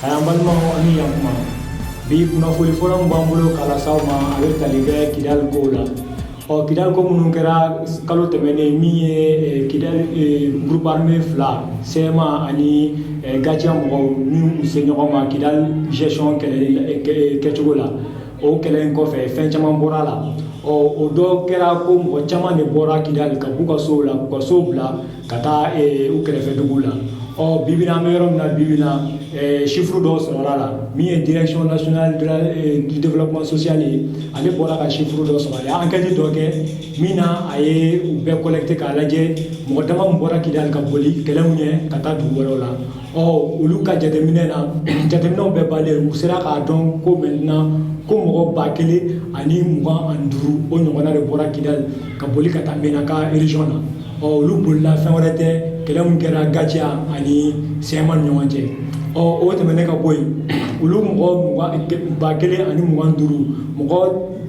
An balimaw, an ni yakuma. Bi kunnafoni fɔlɔ min b'an bolo k'a lase aw ma, a bɛ tali kɛ Kidali kow la. Ɔ, Kidali ko minnu kɛra kalo tɛmɛnen, min ye Kidali groupe armé fila, CMA ani GATIA mɔgɔw, min u se ɲɔgɔn ma Kidali gestion kɛlɛ kɛcogo la, o kɛlɛ in kɔfɛ, fɛn caman bɔra a la. Ɔ, o dɔ kɛra ko mɔgɔ caman de bɔra Kidali ka b'u ka sow la, k'u ka sow bila ka taa u kɛrɛfɛ dugu la. Ɔ, bibi an bɛ yɔrɔ min na bibi na, chiffre dɔw sɔrɔla la. Min ye Direction nationale du développement social ye, ale bɔra ka chiffre dɔ sɔrɔ. A ye enquête dɔ kɛ min na, a ye u bɛɛ collecté k'a lajɛ, mɔgɔ dama min bɔra Kidali ka boli kɛlɛw ɲɛ ka taa dugu wɛrɛw la. Ɔ, olu ka jateminɛ na, jateminɛw bɛɛ balen, u sera k'a dɔn ko maintenant ko mɔgɔ 1025 o ɲɔgɔnna de bɔra Kidali ka boli ka taa Menaka région na. Ɔ, olu bolila fɛn wɛrɛ tɛ, kɛlɛ min kɛra GATIA ani CMA ni ɲɔgɔn cɛ. Ɔ, o tɛmɛnen ka bɔ yen, olu mɔgɔ 1025, mɔgɔ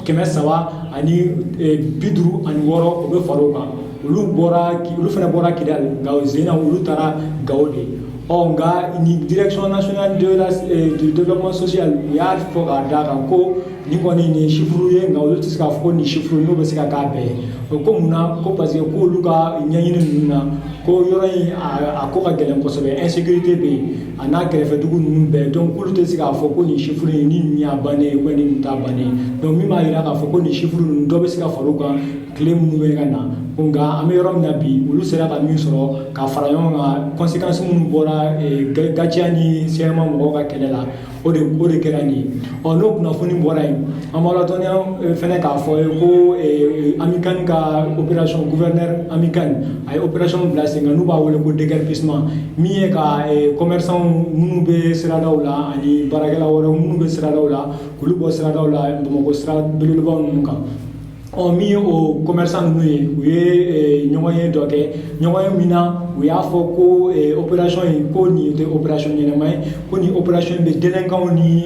356, o bɛ fara o kan. Olu bɔra, olu fana bɔra Kidali, nka zena olu taara Gawo de. Ɔ, nka ni Direction nationale du développement social, u y'a fɔ k'a d'a kan ko nin kɔni nin chiffre ye, nka olu tɛ se k'a fɔ ko nin chiffre n'o bɛ se ka k'a bɛɛ ye. O ko munna? Ko parce que k'olu ka ɲɛɲini ninnu na, ko yɔrɔ in a ko ka gɛlɛn kosɛbɛ, insécurité bɛ yen a n'a kɛrɛfɛ dugu ninnu bɛɛ. Donc k'olu tɛ se k'a fɔ ko nin chiffre in ni nin y'a bannen ye ou bien ni nin t'a bannen ye. Donc min b'a jira k'a fɔ ko nin chiffre ninnu, dɔ bɛ se ka fara u kan tile minnu bɛ ka na. Nka an bɛ yɔrɔ min na bi, olu sera ka min sɔrɔ ka fara ɲɔgɔn kan, conséquences minnu bɔra GATIA ni CMA mɔgɔw ka kɛlɛ la, o de kɛra nin ye. Ɔ, n'o kunnafoni bɔra yen, an b'a ladɔnniya fɛnɛ k'a fɔ ye ko AMICANE ka opération, gouverneur AMICANE a ye opération bila sen kan, n'u b'a wele ko déguerpissement, min ye ka commerçant minnu bɛ siradaw la ani baarakɛla wɛrɛw minnu bɛ siradaw la, k'olu bɔ siradaw la, Bamakɔ sira belebelebaw ninnu kan. Ɔ, min ye o commerçant ninnu ye, u ye ɲɔgɔn ye dɔ kɛ, ɲɔgɔn ye min na, u y'a fɔ ko opération in, ko nin tɛ opération ɲɛnama ye, ko nin opération in bɛ délinquants ni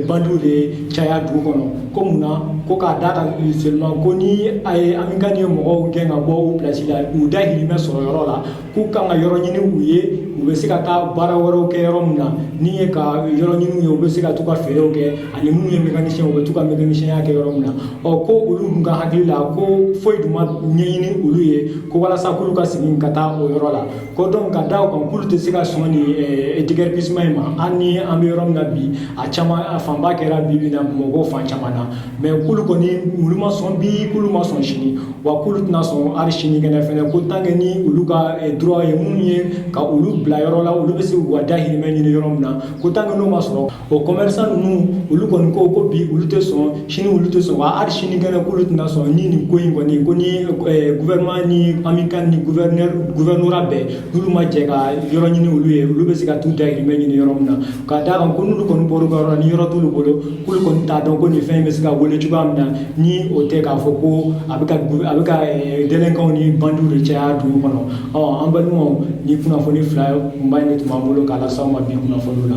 bandiw de caya dugu kɔnɔ. Ko munna? Ko k'a da kan seulement ko ni a ye AMICANE ye mɔgɔw gɛn ka bɔ u place la, u dahirimɛ sɔrɔ yɔrɔ la, k'u kan ka yɔrɔ ɲini u ye, u bɛ se ka taa baara wɛrɛw kɛ yɔrɔ min na, ni ye ka yɔrɔ ɲini u ye, u bɛ se ka t'u ka feerew kɛ, ani minnu ye mécanicien, u bɛ t'u ka mécanicien kɛ yɔrɔ min na. Ɔ, ko olu dun ka hakili la, ko foyi dun ma ɲɛɲini olu ye ko walasa k'olu ka segin ka taa o yɔrɔ la. Ko donc ka da o kan, k'olu tɛ se ka sɔn nin déguerpissement in ma. Hali ni an bɛ yɔrɔ min na bi, a caman, a fanba kɛra bi bi in na Bamakɔ fan caman na, mais k'olu kɔni, olu ma sɔn bi, k'olu ma sɔn sini, wa k'olu tɛna sɔn hali sinikɛnɛ fɛnɛ, ko tant que ni olu ka droit ye minnu ye ka olu bila yɔrɔ la, olu bɛ se k'u ka dahirimɛ ɲini yɔrɔ min na, ko tant que n'o ma sɔrɔ. O commerçant ninnu, olu kɔni ko ko bi olu tɛ sɔn, sini olu tɛ sɔn, wa hali sinikɛnɛ k'olu tɛna sɔn ni nin ko in kɔni, ko ni gouvernement ni AMICANE ni gouverneur, gouvernorat bɛɛ, n'olu ma jɛ ka yɔrɔ ɲini olu ye, olu bɛ se ka t'u dahirimɛ ɲini yɔrɔ min na. Ka d'a kan ko n'olu kɔni bɔr'u ka yɔrɔ la, ni yɔrɔ t'olu bolo, k'olu kɔni t'a dɔn ko nin fɛn in bɛ se ka wele cogoya min na, ni o tɛ k'a fɔ ko a bɛ ka délinquants ni bandiw de caya dugu kɔnɔ. Ɔ, an balimaw, ni kunnafoni fila kunba in de tun b'an bolo k'a lase aw ma bi kunnafoniw la.